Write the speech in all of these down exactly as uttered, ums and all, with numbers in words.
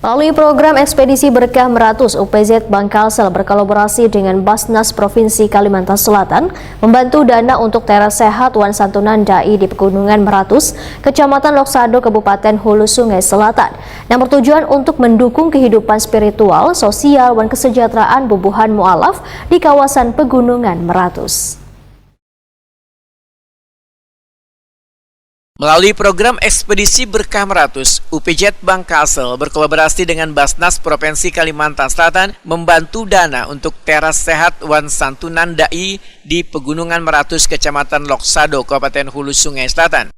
Melalui program Ekspedisi Berkah Meratus, U P Z Bank Kalsel berkolaborasi dengan Basnas Provinsi Kalimantan Selatan membantu dana untuk teras sehat wan santunan dai di Pegunungan Meratus, Kecamatan Loksado, Kabupaten Hulu Sungai Selatan, yang bertujuan untuk mendukung kehidupan spiritual, sosial, wan kesejahteraan bubuhan mualaf di kawasan Pegunungan Meratus. Melalui program Ekspedisi Berkah Meratus, U P Z Bank Kalsel berkolaborasi dengan Basnas Provinsi Kalimantan Selatan membantu dana untuk teras sehat wan santunan dai di Pegunungan Meratus, Kecamatan Loksado, Kabupaten Hulu Sungai Selatan.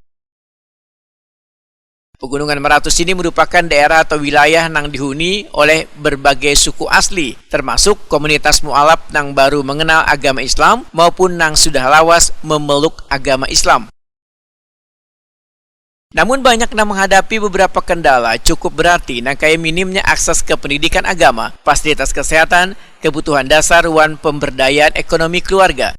Pegunungan Meratus ini merupakan daerah atau wilayah nang dihuni oleh berbagai suku asli, termasuk komunitas mualaf nang baru mengenal agama Islam maupun nang sudah lawas memeluk agama Islam. Namun, banyak nang menghadapi beberapa kendala cukup berarti, nang kaya minimnya akses ke pendidikan agama, fasilitas kesehatan, kebutuhan dasar, wan pemberdayaan ekonomi keluarga.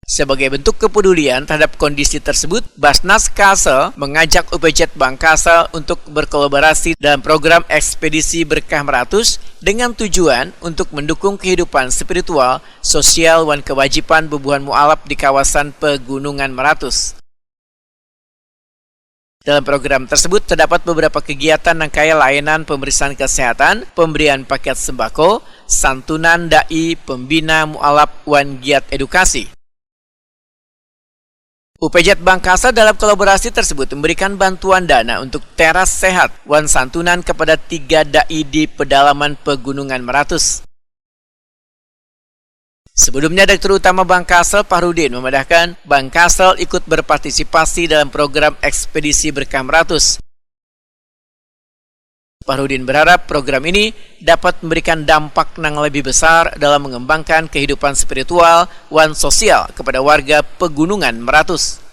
Sebagai bentuk kepedulian terhadap kondisi tersebut, Basnas Kalsel mengajak U P Z Bank Kalsel untuk berkolaborasi dalam program Ekspedisi Berkah Meratus dengan tujuan untuk mendukung kehidupan spiritual, sosial, wan kewajiban bubuhan mualaf di kawasan Pegunungan Meratus. Dalam program tersebut terdapat beberapa kegiatan nang kaya layanan pemeriksaan kesehatan, pemberian paket sembako, santunan dai, pembina mualaf, wan giat edukasi. U P Z Bank Kalsel dalam kolaborasi tersebut memberikan bantuan dana untuk teras sehat wan santunan kepada tiga dai di pedalaman Pegunungan Meratus. Sebelumnya, Direktur Utama Bank Kalsel Fahrudin memadahkan, Bank Kalsel ikut berpartisipasi dalam program Ekspedisi Berkah Meratus. Fahrudin berharap program ini dapat memberikan dampak nang lebih besar dalam mengembangkan kehidupan spiritual wan sosial kepada warga Pegunungan Meratus.